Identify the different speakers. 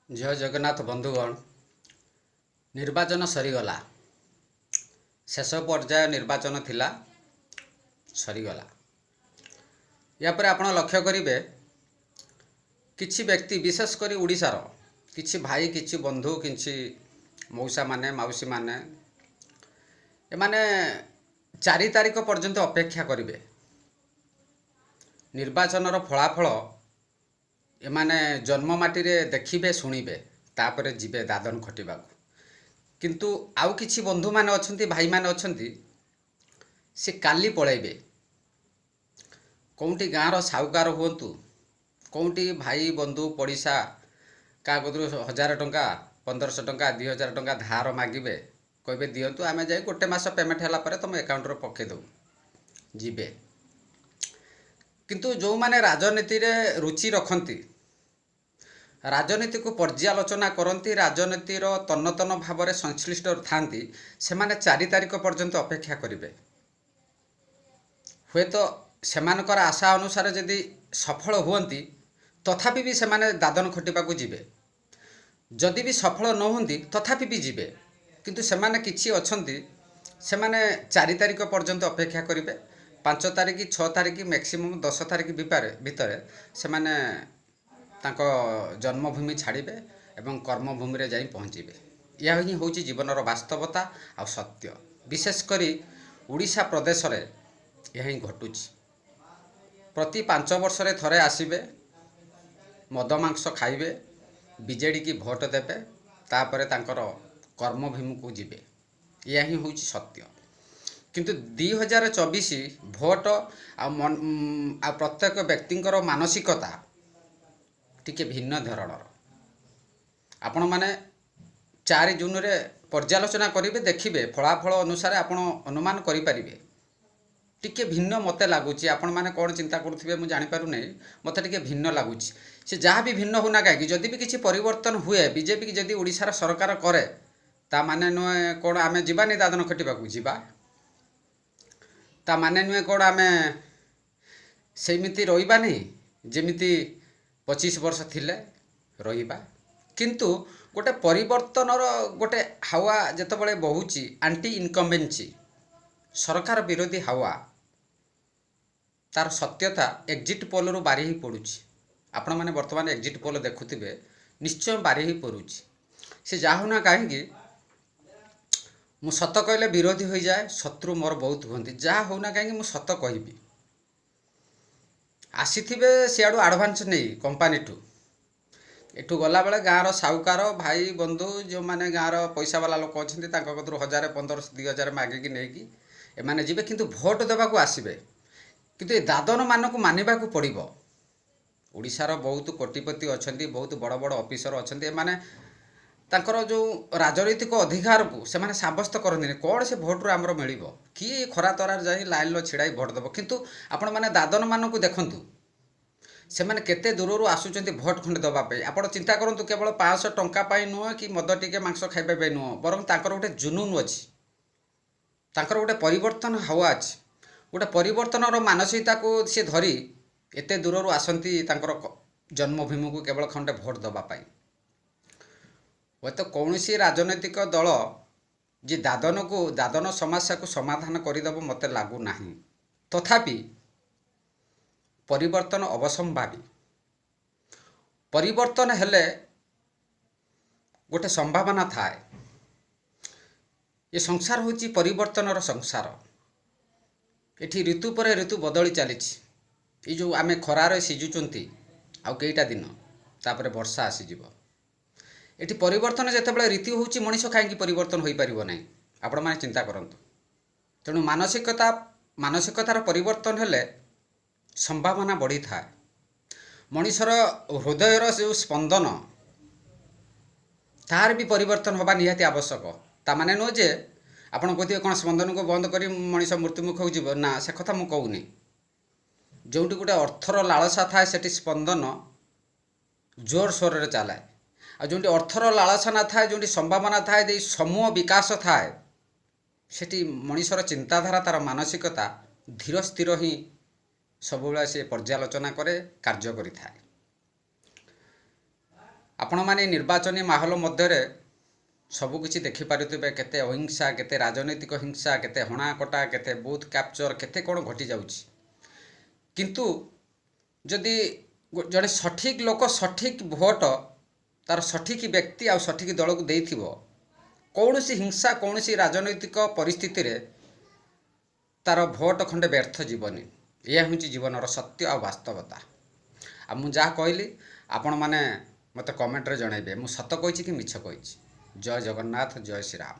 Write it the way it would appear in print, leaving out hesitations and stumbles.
Speaker 1: ଜୟ ଜଗନ୍ନାଥ ବନ୍ଧୁଗଣ। ନିର୍ବାଚନ ସରିଗଲା, ଶେଷ ପର୍ଯ୍ୟାୟ ନିର୍ବାଚନ ଥିଲା, ସରିଗଲା। ୟା ପରେ ଆପଣ ଲକ୍ଷ୍ୟ କରିବେ, କିଛି ବ୍ୟକ୍ତି, ବିଶେଷ କରି ଓଡ଼ିଶାର କିଛି ଭାଇ, କିଛି ବନ୍ଧୁ, କିଛି ମଉସାମାନେ, ମାଉସୀମାନେ, ଏମାନେ 4 ତାରିଖ ପର୍ଯ୍ୟନ୍ତ ଅପେକ୍ଷା କରିବେ। ନିର୍ବାଚନର ଫଳାଫଳ ଏମାନେ ଜନ୍ମ ମାଟିରେ ଦେଖିବେ, ଶୁଣିବେ, ତାପରେ ଯିବେ ଦାଦନ ଖଟିବାକୁ। କିନ୍ତୁ ଆଉ କିଛି ବନ୍ଧୁମାନେ ଅଛନ୍ତି, ଭାଇମାନେ ଅଛନ୍ତି, ସେ କାଲି ପଳାଇବେ। କେଉଁଠି ଗାଁର ସାହୁକାର ହୁଅନ୍ତୁ, କେଉଁଠି ଭାଇ ବନ୍ଧୁ ପଡ଼ିଶା, କାହା କତିରୁ 1000 ଟଙ୍କା, 1500 ଟଙ୍କା, 2000 ଟଙ୍କା ଧାର ମାଗିବେ। କହିବେ, ଦିଅନ୍ତୁ, ଆମେ ଯାଇ ଗୋଟେ ମାସ ପେମେଣ୍ଟ ହେଲା ପରେ ତୁମ ଆକାଉଣ୍ଟରେ ପକାଇଦେବୁ। ଯିବେ। କିନ୍ତୁ ଯେଉଁମାନେ ରାଜନୀତିରେ ରୁଚି ରଖନ୍ତି, ରାଜନୀତିକୁ ପର୍ଯ୍ୟାଲୋଚନା କରନ୍ତି, ରାଜନୀତିର ତନ୍ନ ତନ୍ନ ଭାବରେ ସଂଶ୍ଳିଷ୍ଟ ଥାନ୍ତି, ସେମାନେ 4 ତାରିଖ ପର୍ଯ୍ୟନ୍ତ ଅପେକ୍ଷା କରିବେ। ହୁଏତ ସେମାନଙ୍କର ଆଶା ଅନୁସାରେ ଯଦି ସଫଳ ହୁଅନ୍ତି, ତଥାପି ବି ସେମାନେ ଦାଦନ ଖଟିବାକୁ ଯିବେ। ଯଦି ବି ସଫଳ ନ ହୁଅନ୍ତି, ତଥାପି ବି ଯିବେ। କିନ୍ତୁ ସେମାନେ କିଛି ଅଛନ୍ତି, ସେମାନେ 4 ତାରିଖ ପର୍ଯ୍ୟନ୍ତ ଅପେକ୍ଷା କରିବେ। 5 ତାରିଖ, 6 ତାରିଖ, ମ୍ୟାକ୍ସିମମ୍ 10 ତାରିଖ ଭିତରେ ସେମାନେ ତାଙ୍କ ଜନ୍ମଭୂମି ଛାଡ଼ିବେ ଏବଂ କର୍ମଭୂମିରେ ଯାଇ ପହଞ୍ଚିବେ। ଏହା ହିଁ ହେଉଛି ଜୀବନର ବାସ୍ତବତା ଆଉ ସତ୍ୟ। ବିଶେଷ କରି ଓଡ଼ିଶା ପ୍ରଦେଶରେ ଏହା ହିଁ ଘଟୁଛି। ପ୍ରତି 5 ବର୍ଷରେ ଥରେ ଆସିବେ, ମଦ ମାଂସ ଖାଇବେ, ବିଜେଡ଼ିକି ଭୋଟ ଦେବେ, ତାପରେ ତାଙ୍କର କର୍ମଭୂମିକୁ ଯିବେ। ଏହା ହିଁ ହେଉଛି ସତ୍ୟ। କିନ୍ତୁ 2024 ଭୋଟ ଆଉ ଆଉ ପ୍ରତ୍ୟେକ ବ୍ୟକ୍ତିଙ୍କର ମାନସିକତା ଟିକେ ଭିନ୍ନ ଧରଣର। ଆପଣମାନେ 4 ଜୁନରେ ପର୍ଯ୍ୟାଲୋଚନା କରିବେ, ଦେଖିବେ, ଫଳାଫଳ ଅନୁସାରେ ଆପଣ ଅନୁମାନ କରିପାରିବେ। ଟିକେ ଭିନ୍ନ ମୋତେ ଲାଗୁଛି। ଆପଣମାନେ କ'ଣ ଚିନ୍ତା କରୁଥିବେ ମୁଁ ଜାଣିପାରୁନାହିଁ। ମୋତେ ଟିକେ ଭିନ୍ନ ଲାଗୁଛି। ସେ ଯାହା ବି ଭିନ୍ନ ହେଉନା କାହିଁକି, ଯଦି ବି କିଛି ପରିବର୍ତ୍ତନ ହୁଏ, ବିଜେପି ଯଦି ଓଡ଼ିଶାର ସରକାର କରେ, ତା ମାନେ ନୁହେଁ କ'ଣ ଆମେ ଯିବାନି ଦାଦନ ଖଟିବାକୁ? ଯିବା। ତା ମାନେ ନୁହେଁ କ'ଣ ଆମେ ସେମିତି ରହିବାନି, ଯେମିତି 25 ବର୍ଷ ଥିଲେ? ରହିବା। କିନ୍ତୁ ଗୋଟେ ପରିବର୍ତ୍ତନର ଗୋଟେ ହାୱା ଯେତେବେଳେ ବହୁଛି, ଆଣ୍ଟି ଇନକମ୍ବେନ୍ସି, ସରକାର ବିରୋଧୀ ହାୱା, ତାର ସତ୍ୟତା ଏକ୍ଜିଟ୍ ପୋଲରୁ ବାରି ହେଇ ପଡ଼ୁଛି। ଆପଣମାନେ ବର୍ତ୍ତମାନ ଏକ୍ଜିଟ୍ ପୋଲ ଦେଖୁଥିବେ, ନିଶ୍ଚୟ ବାରି ହେଇ ପଡ଼ୁଛି। ସେ ଯାହା ହେଉନା କାହିଁକି, ମୁଁ ସତ କହିଲେ ବିରୋଧୀ ହୋଇଯାଏ, ଶତ୍ରୁ ମୋର ବହୁତ ହୁଅନ୍ତି। ଯାହା ହେଉନା କାହିଁକି, ମୁଁ ସତ କହିବି। ଆସିଥିବେ ସିଆଡ଼ୁ ଆଡ଼ଭାନ୍ସ ନେଇ କମ୍ପାନୀଠୁ। ଏଠୁ ଗଲାବେଳେ ଗାଁର ସାହୁକାର, ଭାଇ ବନ୍ଧୁ, ଯେଉଁମାନେ ଗାଁର ପଇସାବାଲା ଲୋକ ଅଛନ୍ତି, ତାଙ୍କ କତିରୁ 1000, 1500, 2000 ମାଗିକି ନେଇକି ଏମାନେ ଯିବେ। କିନ୍ତୁ ଭୋଟ ଦେବାକୁ ଆସିବେ। କିନ୍ତୁ ଏ ଦାଦନମାନଙ୍କୁ ମାନିବାକୁ ପଡ଼ିବ। ଓଡ଼ିଶାର ବହୁତ କୋଟିପତି ଅଛନ୍ତି, ବହୁତ ବଡ଼ ବଡ଼ ଅଫିସର ଅଛନ୍ତି। ଏମାନେ ତାଙ୍କର ଯେଉଁ ରାଜନୈତିକ ଅଧିକାରକୁ ସେମାନେ ସାବ୍ୟସ୍ତ କରନ୍ତିନି। କ'ଣ ସେ ଭୋଟରୁ ଆମର ମିଳିବ? କିଏ ଖରା ତରାରେ ଯାଇ ଲାଇନ୍ର ଛିଡ଼ା ହେଇ ଭୋଟ ଦେବ? କିନ୍ତୁ ଆପଣମାନେ ଦାଦନମାନଙ୍କୁ ଦେଖନ୍ତୁ, ସେମାନେ କେତେ ଦୂରରୁ ଆସୁଛନ୍ତି ଭୋଟ ଖଣ୍ଡେ ଦେବା ପାଇଁ। ଆପଣ ଚିନ୍ତା କରନ୍ତୁ, କେବଳ 500 ଟଙ୍କା ପାଇଁ ନୁହଁ କି ମଦ ଟିକେ ମାଂସ ଖାଇବା ପାଇଁ ନୁହଁ, ବରଂ ତାଙ୍କର ଗୋଟେ ଜୁନୁନ ଅଛି, ତାଙ୍କର ଗୋଟେ ପରିବର୍ତ୍ତନ ହାୱା ଅଛି। ଗୋଟେ ପରିବର୍ତ୍ତନର ମାନସିକତାକୁ ସେ ଧରି ଏତେ ଦୂରରୁ ଆସନ୍ତି ତାଙ୍କର ଜନ୍ମଭୂମିକୁ କେବଳ ଖଣ୍ଡେ ଭୋଟ ଦେବା ପାଇଁ। ହୁଏତ କୌଣସି ରାଜନୈତିକ ଦଳ ଯେ ଦାଦନକୁ, ଦାଦନ ସମସ୍ୟାକୁ ସମାଧାନ କରିଦେବ, ମୋତେ ଲାଗୁନାହିଁ। ତଥାପି ପରିବର୍ତ୍ତନ ଅବସମ୍ଭାବୀ। ପରିବର୍ତ୍ତନ ହେଲେ ଗୋଟେ ସମ୍ଭାବନା ଥାଏ। ଏ ସଂସାର ହେଉଛି ପରିବର୍ତ୍ତନର ସଂସାର। ଏଠି ଋତୁ ପରେ ଋତୁ ବଦଳି ଚାଲିଛି। ଏଇ ଯେଉଁ ଆମେ ଖରାରେ ସିଝୁଛନ୍ତି, ଆଉ କେଇଟା ଦିନ ତାପରେ ବର୍ଷା ଆସିଯିବ। ଏଠି ପରିବର୍ତ୍ତନ ଯେତେବେଳେ ରୀତି ହେଉଛି, ମଣିଷ କାହିଁକି ପରିବର୍ତ୍ତନ ହୋଇପାରିବ ନାହିଁ? ଆପଣମାନେ ଚିନ୍ତା କରନ୍ତୁ। ତେଣୁ ମାନସିକତାର ପରିବର୍ତ୍ତନ ହେଲେ ସମ୍ଭାବନା ବଢ଼ିଥାଏ। ମଣିଷର ହୃଦୟର ଯେଉଁ ସ୍ପନ୍ଦନ, ତାହାର ବି ପରିବର୍ତ୍ତନ ହେବା ନିହାତି ଆବଶ୍ୟକ। ତା ମାନେ ନୁହଁ ଯେ ଆପଣ କହୁଥିବେ କ'ଣ ସ୍ପନ୍ଦନକୁ ବନ୍ଦ କରି ମଣିଷ ମୃତ୍ୟୁମୁଖକୁ ଯିବ? ନା, ସେ କଥା ମୁଁ କହୁନି। ଯେଉଁଠି ଗୋଟେ ଅର୍ଥର ଲାଳସା ଥାଏ, ସେଠି ସ୍ପନ୍ଦନ ଜୋର ସୋରରେ ଚାଲାଏ। ଆଉ ଯେଉଁଠି ଅର୍ଥର ଲାଳସା ନଥାଏ, ଯେଉଁଠି ସମ୍ଭାବନା ଥାଏ, ଯେଉଁ ସମୂହ ବିକାଶ ଥାଏ, ସେଠି ମଣିଷର ଚିନ୍ତାଧାରା, ତାର ମାନସିକତା ଧୀର ସ୍ଥିର ହିଁ ସବୁବେଳେ ସେ ପର୍ଯ୍ୟାଲୋଚନା କରେ, କାର୍ଯ୍ୟ କରିଥାଏ। ଆପଣମାନେ ନିର୍ବାଚନୀ ମାହୋଲ ମଧ୍ୟରେ ସବୁକିଛି ଦେଖିପାରୁଥିବେ, କେତେ ଅହିଂସା, କେତେ ରାଜନୈତିକ ହିଂସା, କେତେ ହଣାକଟା, କେତେ ବୁଥ୍ କ୍ୟାପଚର୍, କେତେ କ'ଣ ଘଟିଯାଉଛି। କିନ୍ତୁ ଯଦି ଜଣେ ସଠିକ୍ ଲୋକ ସଠିକ୍ ଭୋଟ ତାର ସଠିକ୍ ବ୍ୟକ୍ତି ଆଉ ସଠିକ୍ ଦଳକୁ ଦେଇଥିବ, କୌଣସି ହିଂସା, କୌଣସି ରାଜନୈତିକ ପରିସ୍ଥିତିରେ ତାର ଭୋଟ ଖଣ୍ଡେ ବ୍ୟର୍ଥ ଯିବନି। ଏହା ହେଉଛି ଜୀବନର ସତ୍ୟ ଆଉ ବାସ୍ତବତା। ଆଉ ମୁଁ ଯାହା କହିଲି, ଆପଣମାନେ ମୋତେ କମେଣ୍ଟରେ ଜଣାଇବେ ମୁଁ ସତ କହିଛି କି ମିଛ କହିଛି। ଜୟ ଜଗନ୍ନାଥ, ଜୟ ଶ୍ରୀରାମ।